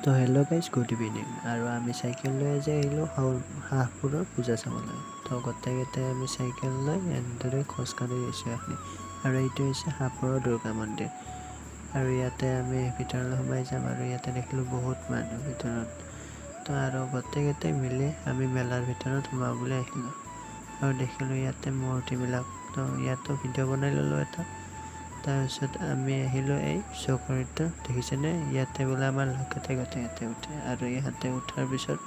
তো hello' guys, good evening. আৰু আমি চাইকেল লৈ আজি আহিলোঁ হাঁহপুৰৰ পূজা চাবলৈ। তো গোটেইকেইটাই আমি চাইকেল লৈ এনেদৰে খোজকাঢ়ি আহিছোঁ এইখিনি। আৰু এইটো হৈছে হাঁহপুৰৰ দুৰ্গা মন্দিৰ। আৰু ইয়াতে আমি ভিতৰলৈ সোমাই যাম। আৰু ইয়াতে দেখিলোঁ বহুত মানুহ ভিতৰত। তো আৰু গোটেইকেইটাই মিলি আমি মেলাৰ ভিতৰত সোমাওঁ বুলি আহিলোঁ আৰু দেখিলোঁ ইয়াতে মূৰ্তিবিলাক। তো ইয়াতো ভিডিঅ' বনাই ল'লোঁ এটা। তাৰপিছত আমি আহিলোঁ এই চকৰিটো দেখিছেনে? ইয়াতে বোলে আমাৰ লগকেইটাই গোটেইকেইটাই উঠে। আৰু ইহঁতে উঠাৰ পিছত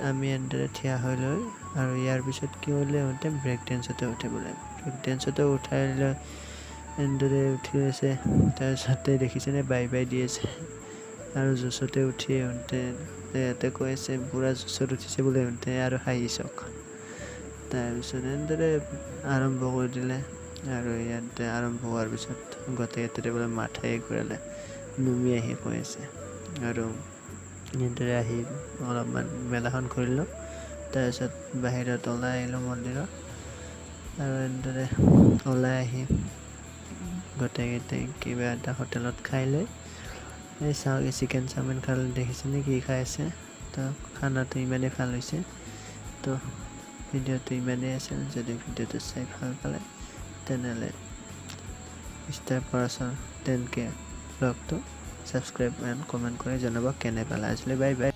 আমি এনেদৰে থিয় হৈ লৈ, আৰু ইয়াৰ পিছত কি কৰিলে, ইহঁতে ব্ৰেক ডেন্সতে উঠে বোলে। ব্ৰেক ডেন্সতে উঠাই লৈ এনেদৰে উঠি আছে। তাৰপিছতে দেখিছেনে, বাই বাই দি আছে। আৰু জোচতে উঠি ইহঁতে ইয়াতে কৈ আছে, পূৰা জোচত উঠিছে বোলে ইহঁতে, আৰু হাঁহি চাওক। তাৰপিছত এনেদৰে আৰম্ভ কৰি দিলে। আৰু ইয়াতে আৰম্ভ হোৱাৰ পিছত গোটেইকেইটাৰে বোলে মাথাই ঘূৰালে, নুমি আহি কৈ আছে। আৰু এনেদৰে আহি অলপমান মেলাখন ঘূৰিলোঁ। তাৰপিছত বাহিৰত ওলাই আহিলোঁ মন্দিৰৰ। আৰু এনেদৰে ওলাই আহি গোটেইকেইটাই কিবা এটা হোটেলত খাই লৈ, এই চাওক, চিকেন চাওমিন খালে, দেখিছেনে কি খাই আছে? তো খানাটো ইমানেই ভাল হৈছে। তো ভিডিঅ'টো ইমানেই আছিল। যদি ভিডিঅ'টো চাই ভাল পালে, তেনেহ'লে মিষ্টাৰ পৰাশৰ 10K ব্লগটো ছাবস্ক্ৰাইব এণ্ড কমেণ্ট কৰি জনাব কেনে পালে। আজিলৈ বাই বাই।